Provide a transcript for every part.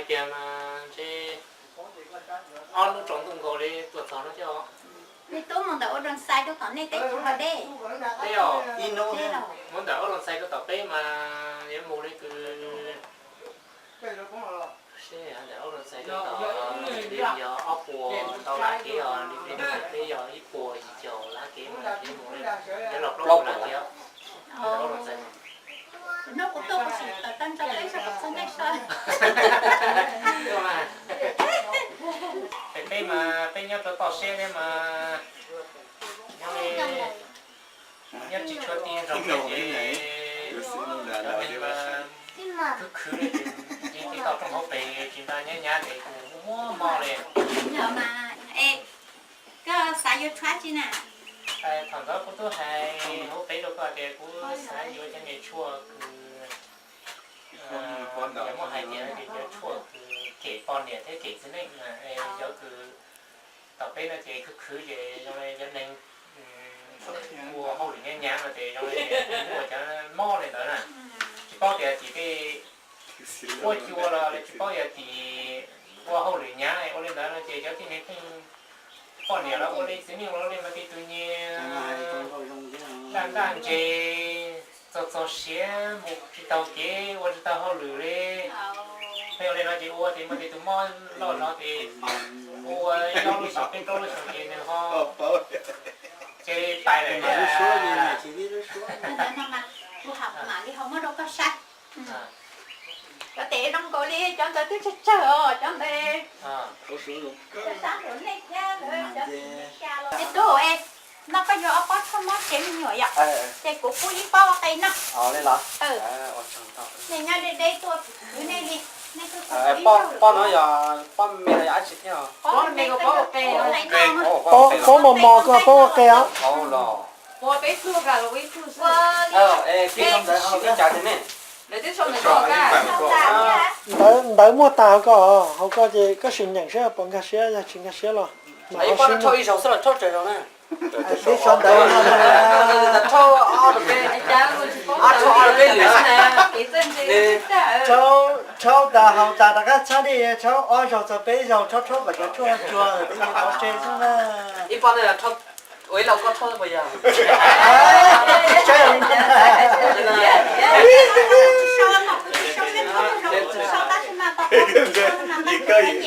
Tias mas ntshe ob hnub tsaus ntuj nkaus li tuaj txog no thiab os. Nej tub mus ntawm ua rau xais rau tom nej teb chaws ho deb. Teb os, mus ntawm ua rau xais rau tom peb mas yuav mus li kws, seb ntawm ua rau xais rau tom li yog ob puas ntau lab kev os, li peb yog ib puas yim caum lab kev mas yuav mus li, yuav los plaub puas lab kev os. Hnub kuv tuaj kuv sim tawm tag nrho peb sab kom txog nej sab. Peb mas peb nyob rau toj siab thiab mas nyob tsis tshua ti zoo ces cov neeg khwv khwv li ces tsis tau rooj hauv pes tsis nta nyab nyab ces kuv muaj mob li. Yog mas, koj xav yuav tshuaj tsi na? Thaum ntawd kuv twb hais hauv pes rau koj tias kuv xav yuav cov niag tshuaj kws, muab hais tias cov tshuaj kws kem poj niam thiab kem txiv neej, cov kws tom peb no ces khwv khwv ces zoo li cov neeg ua hauj lwm nyab nyab no ces zoo li ua cov mob li ntawd na. Tsis paub tias tim tej ua cua los tsis paub yog tim ua hauj lwm nyab ua li ntawd no ces cov tib neeg pheej poj niam los ua li txiv neej los ua li mas tej tus nyias ntaj ntaj ntses txog txog siav mus tsis taus kev ua tsis tau hauj lwm li. Pheej ua li no ces ua ces muaj tej tus mob loj zog ces ua ib ob lub xyoo peb plaub lub xyoo ces nws ho cia li pais lawm. Kuv mam li ho muab rau koj saib. Cov tes zoo nkaus li cov ntawd twb tsawg tsawg os, cov ntawd sab nraum nej thiab cov tim nej xya los. Es tub, es no koj yuav ob pob tshuaj mob tsev me nyuam yom, ces kuv pub ib pob ua qe noj. Nej nyob deb deb tuaj khwv nej li, nej tuaj khwv ib zaug. Pob no yog pob me los yog dab tsi thiab? Pob me, pob ua qe. Pob mos mos koj pob ua qe os. Ntawd muaj tas hauv koj, hauv koj ces koj sim nyeem saib puas nkag siab, yog tsis nkag siab los mam ho sib. Rhaub tas hauv tas rov qab txhab dej, rhaub ob zaug txog peb zaug, rhaub rhaub kom cov tshuaj tsuag tib neeg qhov tseg xwb na. Ib pob no ua ib lauj koj rhaub puas yog? Tab sis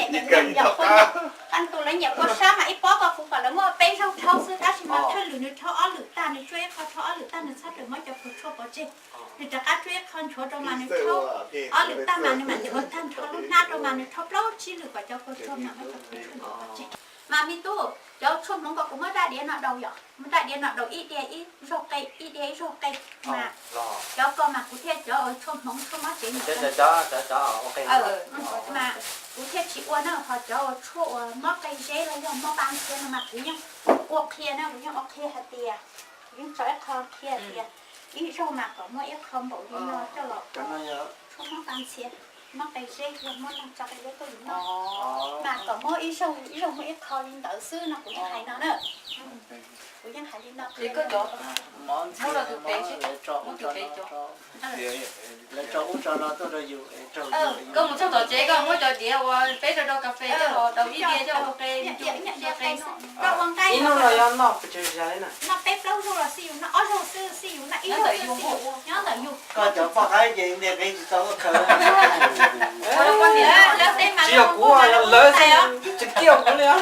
mas tus lawv nyiam ua sab mas ib pob ko kuv kom lawv muab peb zaug rhaub xwb, tab sis mas thawj lwm nws rhaub ob lwm tag, nws tsuab ib qho rhaub ob lwm tag, nws txhab rawm muab cov plhu tshuaj pov tseg. Nws rov qab tsuab ib qho nchuav rau mas nws rhaub ob lwm tag mas nws mam nchuav tag nrho lub hnab rau mas nws rhaub plaub tsib lwm kom cov plhu tshuaj mam muab cov plhu tshuaj nchuav pov tseg. Mas me tub, cov tshuaj hmoov ko kuv muab rab diav no daus yom, muab rab diav no daus ib diav ib zaug qe, ib diav ib zaug qe mas cov ko mas kuv thiaj cov tshuaj hmoov tshuaj mob tsev mas kuv thiaj tsis ua na, ho cov uas tshuaj uas mob qe zeb los yog mob npa ntxhiav no mas kuv yeej ua qhia na, kuv yeej ua qhia hais tias, kuv yeej tso ib qho qhia tias ib zaug mas kom muab ib qho npaum li no coj los ua tshuaj mob npa ntxhiav, mob qe zeb los muab noj tso qe zeb tuaj yus noj, mas kom muab ib zaug ib zaug muab ib qho li ntawd xwb no kuv yeej hais no na. Kuv yeej hais li no qhia. Lawv tso ub tso no tuaj rau yus. Koj mus txog tom tsev koj muab cov diav uas peb rau rau kas fes coj los daus ib diav coj ua qe, ib hnub no yog noj pes tsawg zaus na? Noj peb plaub zaug los xij yus, noj ob zaug xwb xij yus, noj ib zaug xwb xij yus, nyob ntawm yus. Koj cov poj qaib ces ntiag qe tsis tau khaws. Tsis yog kuv, yog lawv xwb, tsis kiaj kuv li. Lawv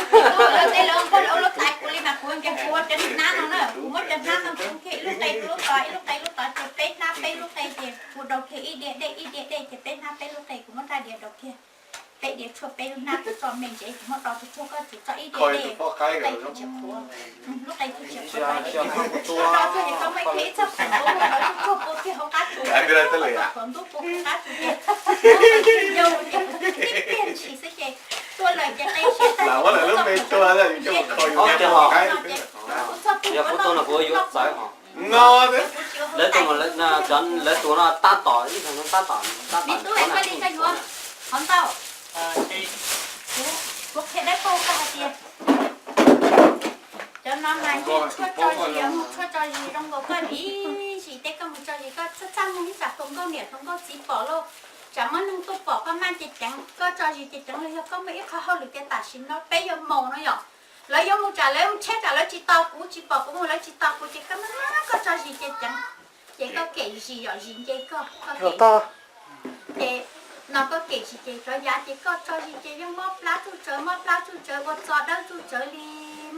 teb lawv ua lub tais kuv li mas kuv nkees kuv ua cov hnab no na, kuv muab cov hnab no kuv thiaj ib lub qe lub tod, ib lub qe lub tod ces peb hnab peb lub qe ces kuv daus kiag ib diav dej ib diav dej ces peb hnab peb lub qe, kuv muab rab diav daus kiag. Peb diav tshuaj peb lub hnab kuv tso me ntsev kuv muab do tshuaj tshuaj koj tsuas tso ib diav dej, lub qe thiaj tsis qhuav, lub qe thiaj tsis qhuav. Do tshuaj ces tso muaj ib txoj qhuav ntub mus rau tshuaj tshuaj pua kiag hauv qab tsuas, qhuav ntub pua hauv qab tsuas ces yau ces kuv twb tib pliag ntshis xwb ces tuaj lawm ces qe siab tag ces kuv txoj qhuav ntub no ces kuv txoj qhuav ntub no ces kuv tsis ua hauj lwm, kuv tsis ua hauj lwm. Lawv tus no tab tom ib tug tab tom tab tom me tub, koj li koj yuav qhov ntau. Kuv qhia dab paug koj hais tias cov no mas yeej tshuaj tso zis, yog mus tshuaj tso zis zoo nkaus koj ib zis tej koj mus tso zis koj txaj txaj muag ib tsam tus nkauj niam tus nkauj txiv pom lauj. Tsam muaj neeg tuaj pom koj maj ces ceev, koj tso zis ces ceev los yog koj muaj ib qho hauj lwm ces tam sim no peb yuav mus no yom. Lawv yuav mus tsam lawv mus tshiab tsam lawv tsis tos kuv, tsis pom kuv mus lawv tsis tos kuv ces koj maj maj koj tso zis ces ceev. Ces koj kem zis yom, zis nce koj, koj kem. Ces no koj kem zis ces cov yav ces koj tso zis ces yeej mob plab tsuj tsawv, mob plab tsuj tsawv, ua txo dawb tsuj tsawv li,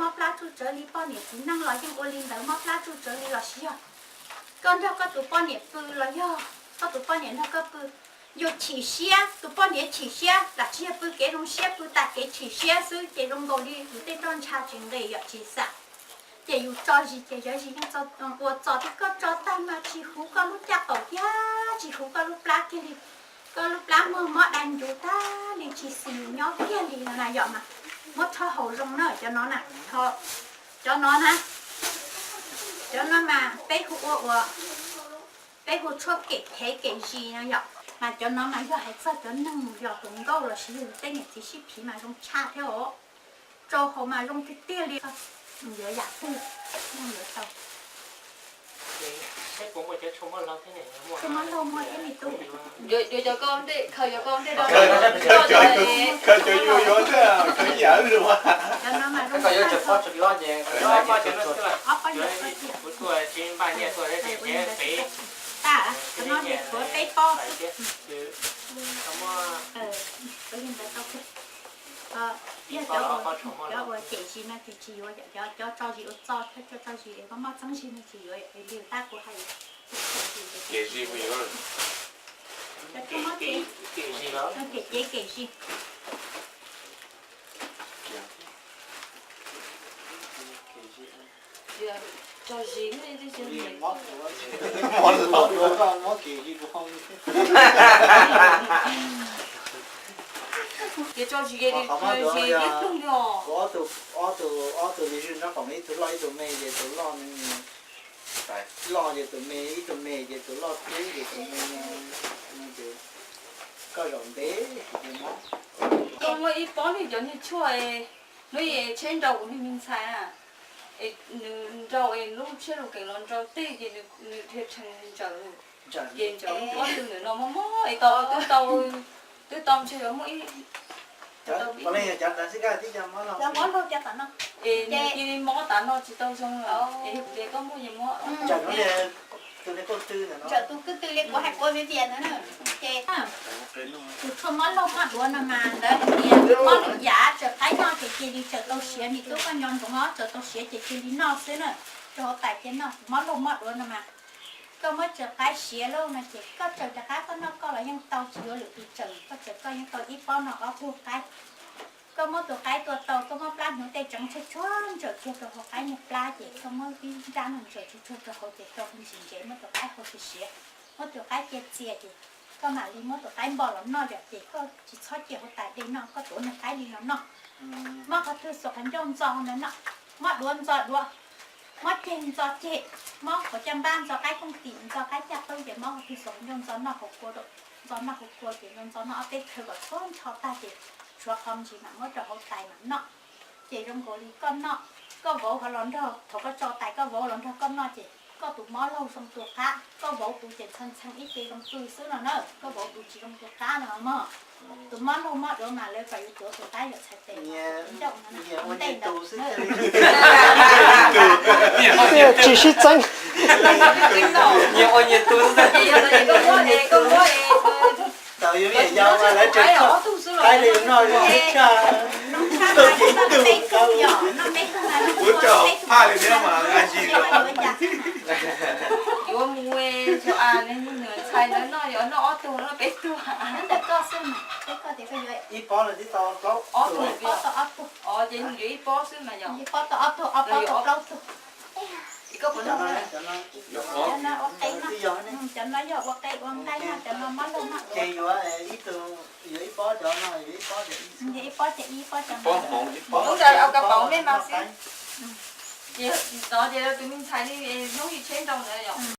mob plab tsuj tsawv li, poj niam txiv neej los yeej ua li ntawd, mob plab tsuj tsawv li los sis yog koj nrog koj tus poj niam pw los yog koj tus poj niam nrog koj pw, yus chim siab, tus poj niam chim siab, lam tsis yog pw kev zoo siab, pw tas kev chim siab xwb ces zoo nkaus li yus tej nroj ntsha tsis nqis yom, tsis xam. Ces yus tso zis ces cov zis yeej ua txo tias koj tso tag mas tsis huv koj lub caj qaum kiag, tsis huv koj lub plab kiag li. Koj lub plab muag mob dai ncuv tag li, tsis xis nyob kiag li no na yom. Mas muab rho haus zoo na cov no na, cov no na, cov no mas peb hu ua ua, peb hu tshuaj kem phev kem zis no yom. Mas cov no mas yog hais txog cov neeg yog tus nkauj los sis yog tej niam txiv sib phiv mas zoo tshaj thiab os. Rau hauv mas zoo tiag tiag li. Yuav yam twg, yuav tau. Tshuaj mob laug muaj thiab me tub. Yuav cov koj ntej, khaws cov koj ntej do, khaws cov yuav yuav xwb, khaws yam ub. Cov no mas zoo tshaj. Ob pob yam, ob pob yam. Cov no tshuav peb pob xwb. Yog cov uas cem zis no ces tsis yuav, cov tso zis ua txo thiab cov tso zis es koj mob txeeb zis no tsis yuav li tab kuv hais. Cov tshuaj mob ces, kem cev kem zis. Tso zis, ces tso zis, zis ib tug li os. Ob tug, ob tug li zwj nrab qoom ib tug loj ib tug me ces tus loj, loj ces tus me, ib tug me ces tus loj thiab ces tus me, ces koj zaum ntev ces mob. Koj muaj ib pob li cov niag tshuaj, hnub ib tsheb nrau kuv niag me ntxhais na, es nws nrau es lub tshiab lus kees los nrau tej ces nws dhia tshee ntsaws, ces ntsaws lub pob tw ntawm no mob mob es tau, twb tau, twb tau ntshe yuav muaj ib, es nws cia li mob tas no tsis tau zoo lawm es yog kuv tias koj muaj ces mob. Ntsaws tus kwv tw li kuv hais kuv Viv Vias ntawd na, ces tus tshuaj mob laug mob duav no mas lawv hais tias mob lwm yam, tsaws qaib noj ces cia li tsaws tau siav, me tub koj nco ntsoov os, tsaws tau siav ces cia li noj xwb na, rau hauv tais cia noj. Mob laug mob duav no mas koj muab tsaws qaib siav lauj no ces koj tsaws rov qab koj noj koj los yeej tau, tsis yuav lwm tus tsaws, koj tsaws koj yeej tau ib pob no ob tug qaib. Koj muab tus qaib tua tau, koj muab plab hnyuv tej tseev tshuaj tshuaj ntsaws kiag rau hauv qaib niag plab ces koj muab ib nrab no ntsaws tshuaj tshuaj rau hauv ces koj ntsis ntsev muab tus qaib hau siav siav, muab tus qaib cia txias ces koj mam li muab tus qaib npo los noj yom, ces koj tsis txhob cia hauv tais de noj, koj tuav niag qaib li no noj. Mob qhov twg xuas qhov ncauj ntxo ntawd noj, mob duav ntxo duav, mob ceg ntxo ceg, mob qhov caj npab ntxo qaib kooj tim ntxo qaib caj qwb ces mob qhov twg xuas qhov ncauj ntxo noj hauv kua, ntxo noj hauv kua ces ntxo ntxo noj ob peb khaw kom txhua nrho tag ces tshuav qhov ntsis mam muab rau hauv tais mam noj. Ces zoo nkaus li koj noj, koj vauv ho los nrog, thaum koj tso tais koj vauv los nrog koj noj ces koj tus mob laug zoo tus qab, koj vauv tus ces ntxhee ntxhee ib ce zoo pw xwb no na, koj vauv tus tsis zoo tus qab no mog. Tus mob laug mob duav mas lawv kom yus tuav tus qaib yog txhais tes, ntej ntawd. Tsis sib txeeb. Tau yus niam yau mas lawv tseem qaib li noj li tshaj. Tuaj ces ib tug, kuv tso phaj li thiab mas a si. Yuav mus txog a, nws ntxhais ntawd noj, yuav noj ob tug, noj peb tug. Ib pob no twb tau plaub tug. Ces yuav ib pob xwb mas yog. Ib pob tau ob tug, ob pob tau plaub tug. Cov no ua qe, cov no yog ua qe ua nqaij no, cov no mob laug mob duav. Ces yuav ib tug, yuav ib pob cov no, yuav ib pob cov, ib pob cov no. Lub ntawd au kab paus me mas xwb. Ces tod ces tus me ntxhais li hnub ib tsheb nrau ntawd yom.